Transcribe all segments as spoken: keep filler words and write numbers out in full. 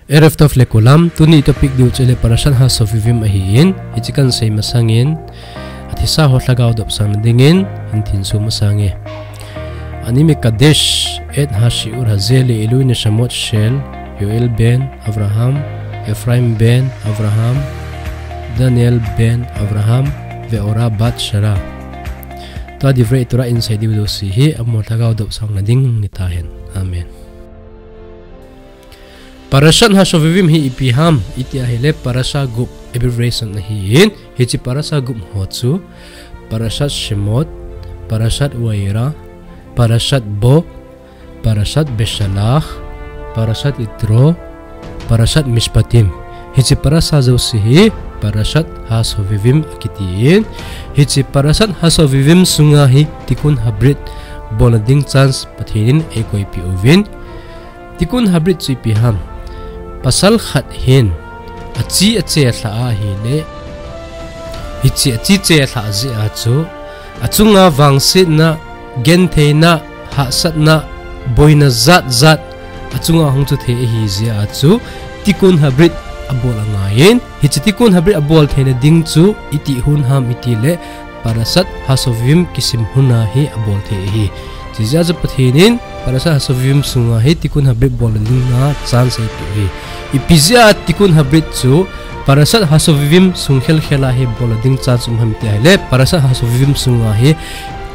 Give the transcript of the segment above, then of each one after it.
Erev Tov le kulam, tuni topic diu chu le Parashat HaSovivim ahin, hiche kasei masangin, athisa ho lhagao dopsang nadingin, hin thinsu masange. Ani mekadesh et hashiur haze le'ilui neshamot shel Yoel ben Avraham, Efraim ben Avraham, Daniel ben Avraham, ve'Ora bat Shara. Tua divrei Torah in sei diu jouse hi, amaho lhagao dopsang nading hitahen. Amen. Parashat HaShovevim hi ipi ham, iti ahile parasha gup abbreviation ahin, hiche parasha gup ho chu, Parashat Shemot, Parashat Vayera, Parashat Bo, Parashat Beshalach, Parashat Yitro, Parashat Mishpatim. Hiche parasha jouse hi Parashat HaShovevim akitin. Hiche Parashat HaShovevim sunga hi Tikkun Habrit bolna ding chance Pathen in eikoipeh uvin. Tikkun Habrit chu ipi ham. Pasal khat hin achi achelhah ahile, hiche achi chelhah jeh a chu, achunga vangsetna, gentheina, hahsatna, boina jat jat, achunga hung chu thei ahi jeh a chu, Tikkun Habrit abol angaiyin, hiche Tikkun Habrit abol theina ding chu, iti hun ham itile, Parashat HaShovevim kisim huna hi abol thei ahi. Chujeh a chu Pathen in Parashat HaShovevim sunga hi Tikkun Habrit bolna dinga chance eipeh ahi. Ipi jeh a Tikkun Habrit chu Parashat HaShovevim sung khelkhel a hi bolna ding chance um ham iti ahile, Parashat HaShovevim sunga hi,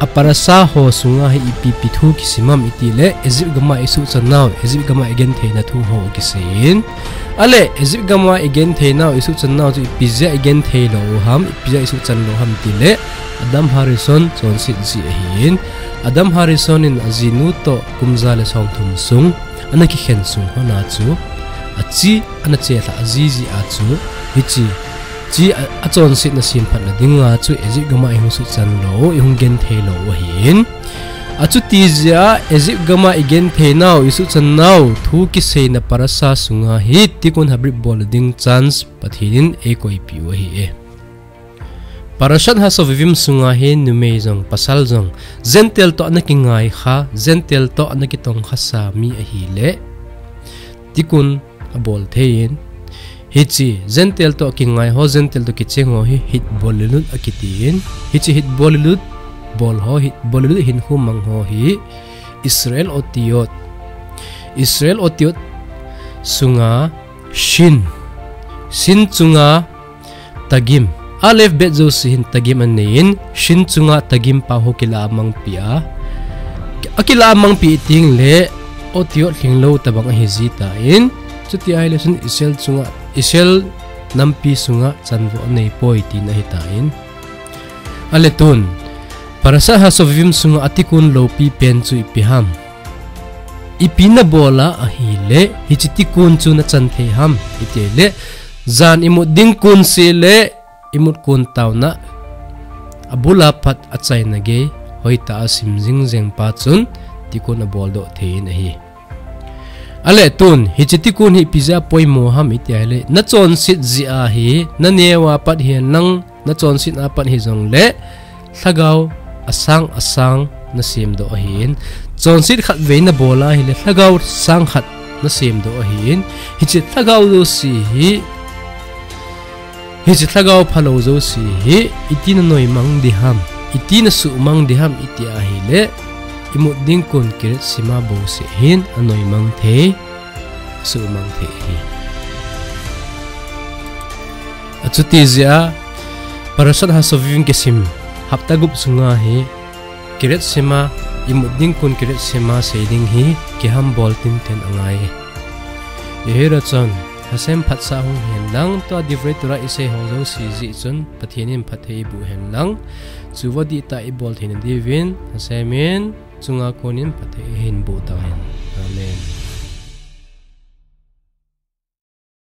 a parasha ho sunga hi ipi ipi thu kisim ham itile, Egypt gama isuhchan nau, Egypt gama igenthei na thu ho kiseiyin. Ale, Egypt gama igenthei nau, isuhchan nau chu ipi jeh a igenthei lou u ham, ipi jeh a isuhchan lou ham itile, Adam Harishon chonset jeh ahin. Adam Harishon in ajinu toh kum ja le somthum sung, ana kikhen sung hon a chu, achi ana chelhah jeh a chu, hiche, chi a, achonsetna semphat na dinga chu, Egypt gama ihung suhchan lou, ihung genthei lou u ahin. Achuti jeh a, Egypt gama igenthei nau, isuhchan nau, thu kiseina parasha sunga hi, Tikkun Habrit bolna ding chance Pathen in eikoipeh u ahi e. Parashat HaShovevim sunga hi numei jong, pasal jong, Gentile toh ana kingai kha, Gentile toh ana kitong khasa mi ahile, Tikkun abol theiyin. Hiche, Gentile toh kingai ho, Gentile toh kicheng ho hi, hitbolilut akitin. Hiche hitbolilut, bol ho, hitbolilut hinkho mang ho hi, Israel otiot. Israel otiot sunga, shin. Shin chunga, tagim. Aleph bet jouse hin tagim aneiyin, shin chunga tagim pa ho kila amangpi a. Akila amangpi teng le, otiot lhinglou tabang ahi jitan. Chuti ahile chun Israel chunga, Israel nampi sunga chanvo aneipoi tina ahitan. Ale tun, Parashat HaShovevim sunga atikkun loupi pen chu ipi ham. Ipi nabol a ahile, hiche tikkun chu nachan thei ham, itile, jan imut ding kun seh le, imut kun taona, abul a pat achaina gei, hoitah a sim jing jeng pa chun, tikkun abol doh thei in ahi. Ale tun, hiche tikkun hi ipi jeh a poimo ham iti ahile, nachonset jeh a hi, naneo a pat hihen lang, nachonset a pat hijongle, lhagao asang asang nasemdoh ahin. Chonset khatvei nabol a ahile, lhagao sang khat nasemdoh ahin. Hiche lhagao jouse hi, hiche lhagao phalou jouse hi, iti nanoimang ding ham, iti nasuhmang ding ham iti ahile, imut ding kun Keret Shema bouseh hin anoimang thei, asuhmang thei ahi. Achuti jeh a, Parashat HaShovevim kisim, hapta gup sunga hi, Keret Shema, imut ding kun Keret Shema sei ding hi, kihambol tinten angai. Yehezrat chun, Hashem phatsah hung hen lang, tua Divrei Torah isei ho jouse jeh chun, Pathen in phatthei eiboh hen lang, chuva dihtah ibol theina diuvin, Hashem in, chunga konin phatthei eihin boh tahen. Amen.